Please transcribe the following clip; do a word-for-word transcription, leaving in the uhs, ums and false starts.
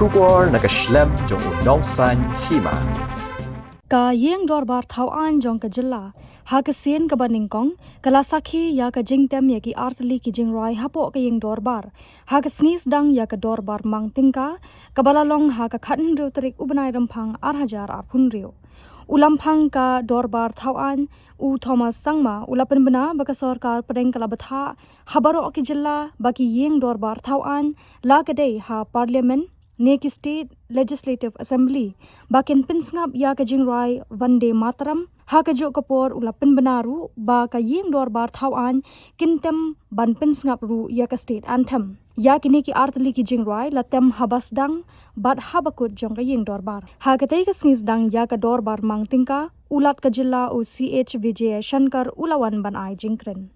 Khubor na ka shlem jong u Nongsaiñ Hima. Ka Ïing Dorbar Thaw Aiñ jong ka jylla, ha ka sien kaba nyngkong, ka la sakhi ïa ka jingtem ïa ki artylli ki jingrwai hapoh ka Ïing Dorbar, ha ka sngi sdang ïa ka Dorbar Mang Tyngka, kaba la long ha ka khathynriew tarik u bnai Rymphang ar hajar arphew hynriew. U Lamphang ka Dorbar Thaw Aiñ, u Thomas Sangma, u la pynbna ba ka sorkar pdeng ka la bthah ha baroh ki jylla ba ki Ïing Dorbar Thaw Aiñ la ka dei ha Parliament, ne ki State Legislative Assembly, ba kin pynsngap ïa ka jingrwai Vande Mataram. Ha kajuh ka por u la pynbna ruh ba ka Ïing Dorbar Thaw Aiñ kin tem ban pynsngap ruh ïa ka State Anthem. Ïa kine ki artylli ki jingrwai la tem haba sdang bad haba kut jong ka Ïing Dorbar. Ha katei ka sngi sdang ïa ka Dorbar Mang Tyngka, u Lat ka jylla u C H Vijayashankar u la wan ban ai jingkren.